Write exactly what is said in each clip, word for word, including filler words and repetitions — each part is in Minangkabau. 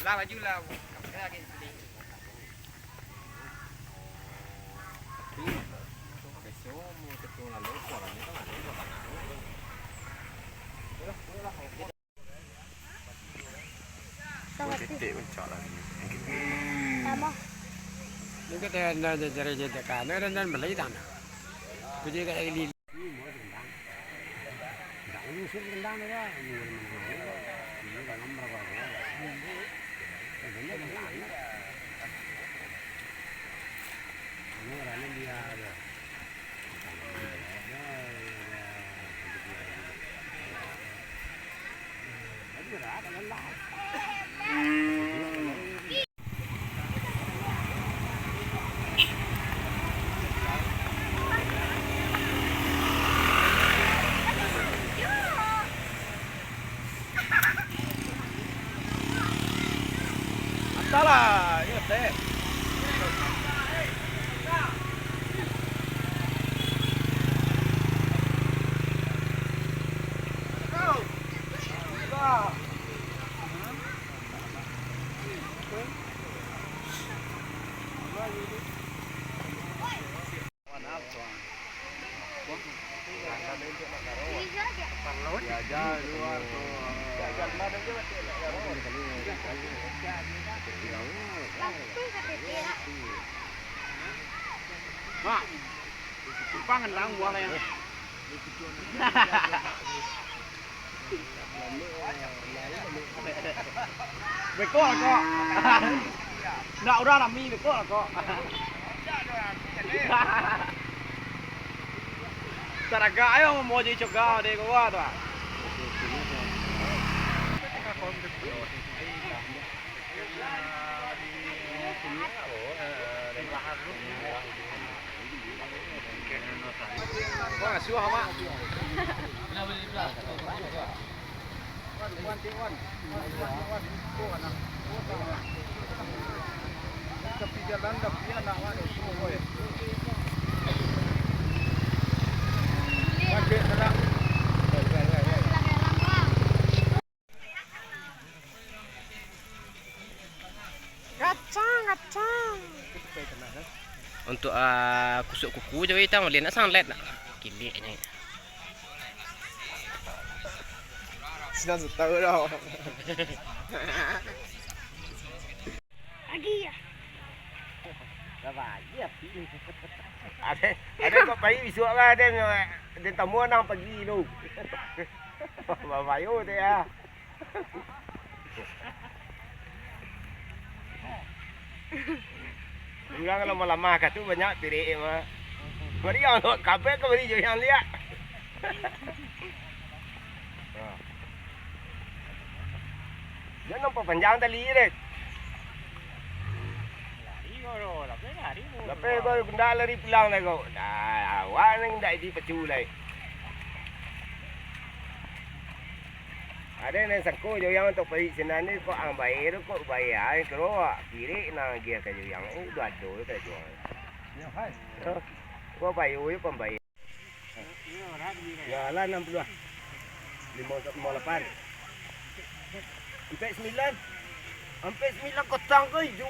Lah, maju lah. Kamera lagi sini. Tapi, besok mau ketemu lalu, suaranya kan ada di belakang. Udah, udah lah. Titik puncak lagi. Sama. Ni kata anda cari-cari tanah dan, dan beli tanah. Kerja kat Eli. Antahlah, ini teh. Mak, simpang kan buah lah ya. Beko lah kok. Ndak urang rami beko lah kok. Taragak ayo mau jadi coga deh gua tu. Wah, suah, Mak. Tapi jalan tapi anak mana semua, boy. Macet, salah. Kacang, kacang. Untuk, ah, kusuk kuku jo itang, ulih nak sanlet nak. Kiliknyo. Sinan sutau dah. Pagi ya. Lah pagi api ni. Ado, ado kok pagi bisuak kan, ado, ado tamu nang pagi tu. Babayo tu ya. Urang lamah-lamah ka tu banyak pirik mah. Bari yang kabeh ka bari jo yang liak. Nah. Jan nampak panjang tali deh. Lapeh baru kendak lari pulang dah kau. Dah, awak ni ndak dipacu lai. Ado nan sangko jo yang tu parik sinan ni, kok ang bayar tu, kok bayar ai, kiro awak pirik nan agiah ka jo yang, eh, duo ado ka jo ang. Yo, hai. Yo. Kok bayar yo, kok bayar. Yo lah, anam puluah. Limo, limo lapan. Ampek sambilan. Ampek sambilan kotang ko ijo.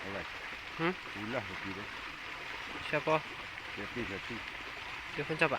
Alai. Hmm? Ulah kopi tu. Siapa? Kopi satu. Dia pun siapa?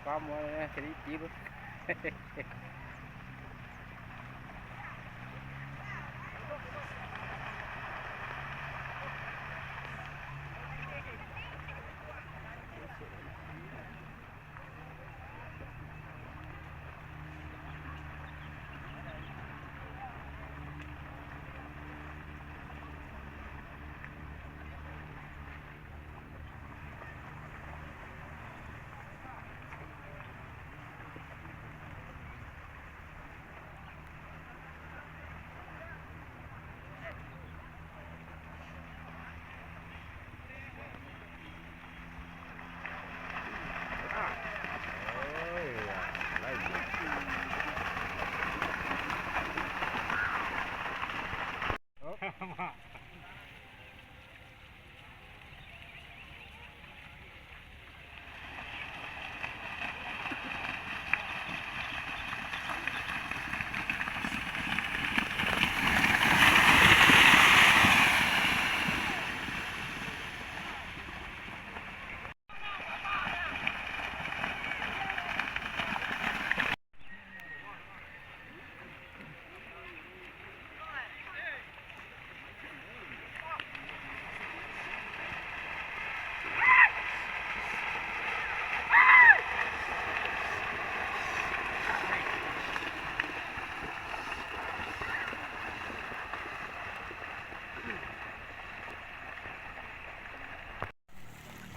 Kamu, eh, keriti tu.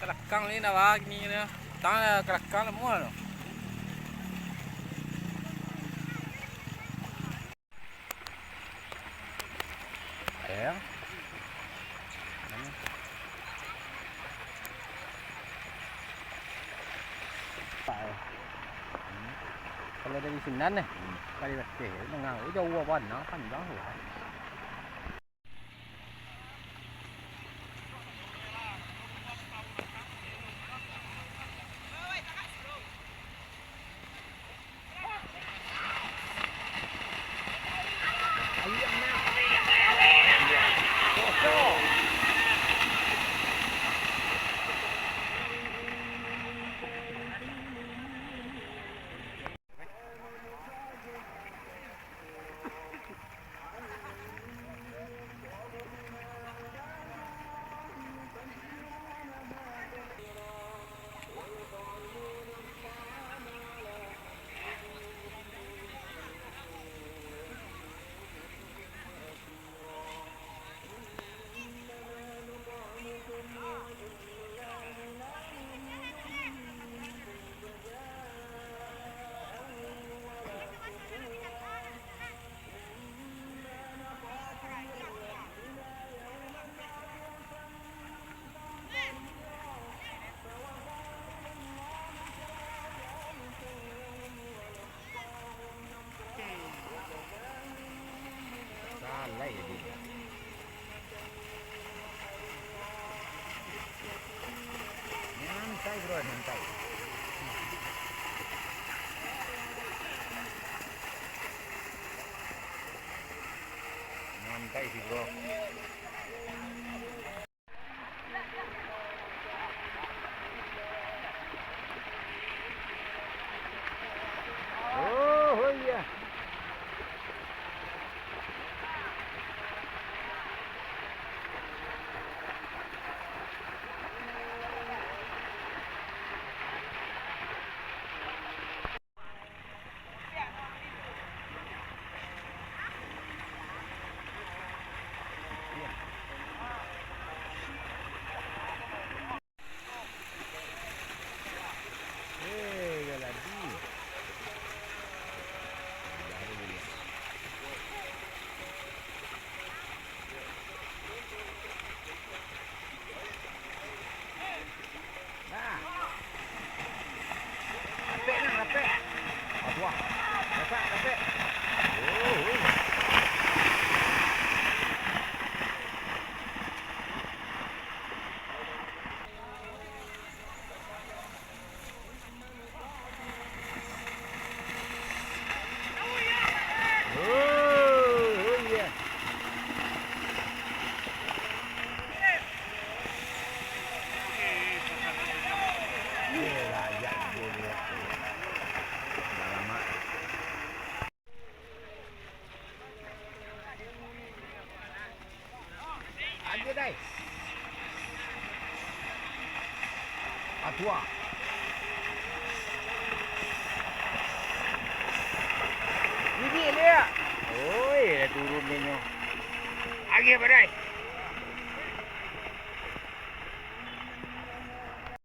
Kalakang ni nak bagi ni dah. Tang kalakang lah mua tu. Ayang. Kalau dari sinan eh, dari Aceh, nengah jauah bana, panjang tu. Nyantai, bro, nyantai. Nyantai sih, bro. Oh, oh iya. Nah. Rapek, nah, rapek. Aduh. Rapek, rapek. Oh, oh. Oh, oh, iya. Agiah, dai. Atua. Bibik liak. Oi, dah turun dia nyo. Agiah, badai.